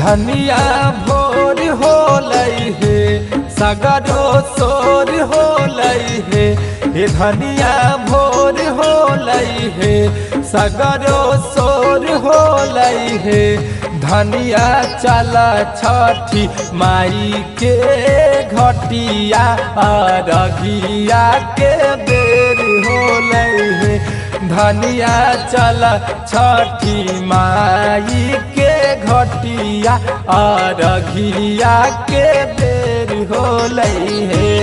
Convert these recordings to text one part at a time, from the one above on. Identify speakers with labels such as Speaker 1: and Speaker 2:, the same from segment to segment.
Speaker 1: धनिया भोर होलई हे सगरो सोर होलई हे। हे धनिया भोर होलई हे सगरो सोर होलई हे। धनिया चला छठी माई के घटिया अरघिया के बेर होलई हे। धनिया चल छठी माई के घटिया अरघिया के बेर होलई हे।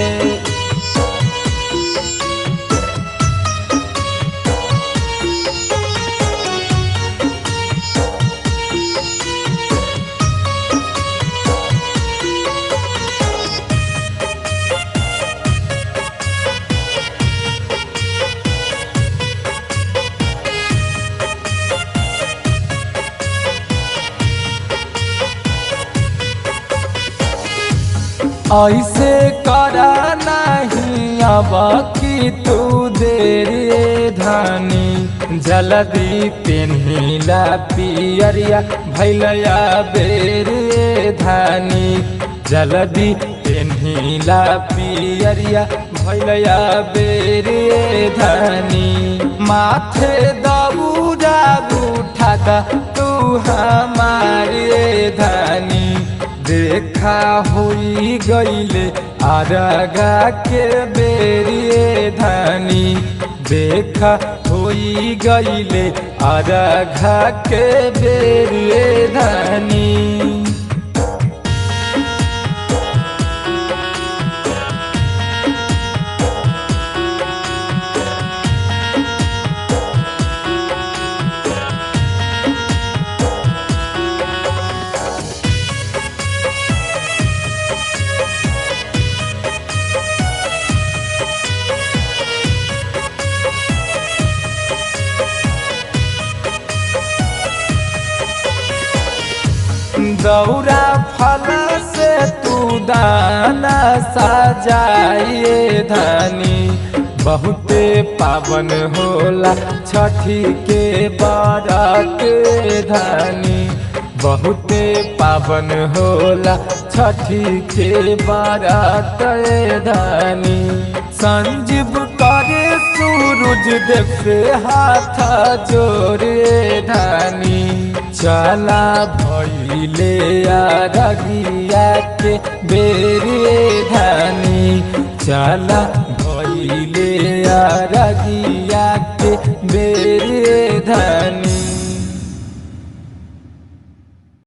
Speaker 1: ऐसे करा नहीं अब की तू देर धनी जल्दी पेन्हिला पियरिया भैलया बेर धानी। जल्दी पेन्हिला पियरिया भैलया बेर धानी। माथे दौरा उठा तू हमारे धानी। देखा होई गईले आरगा के बेरिए धानी। देखा होई गईले आरघा के बेरिए धानी। दौरा फल से तू दाना सजाइए धानी। बहुते पावन होला छठी के बरत धानी। बहुते पावन होला छठी के बरत धानी। संजीव करे सूरज देव से हाथ जोड़े धानी। चला भइले अरगिया के बेरे धानी। चला भइले अरगिया के बेरे धानी।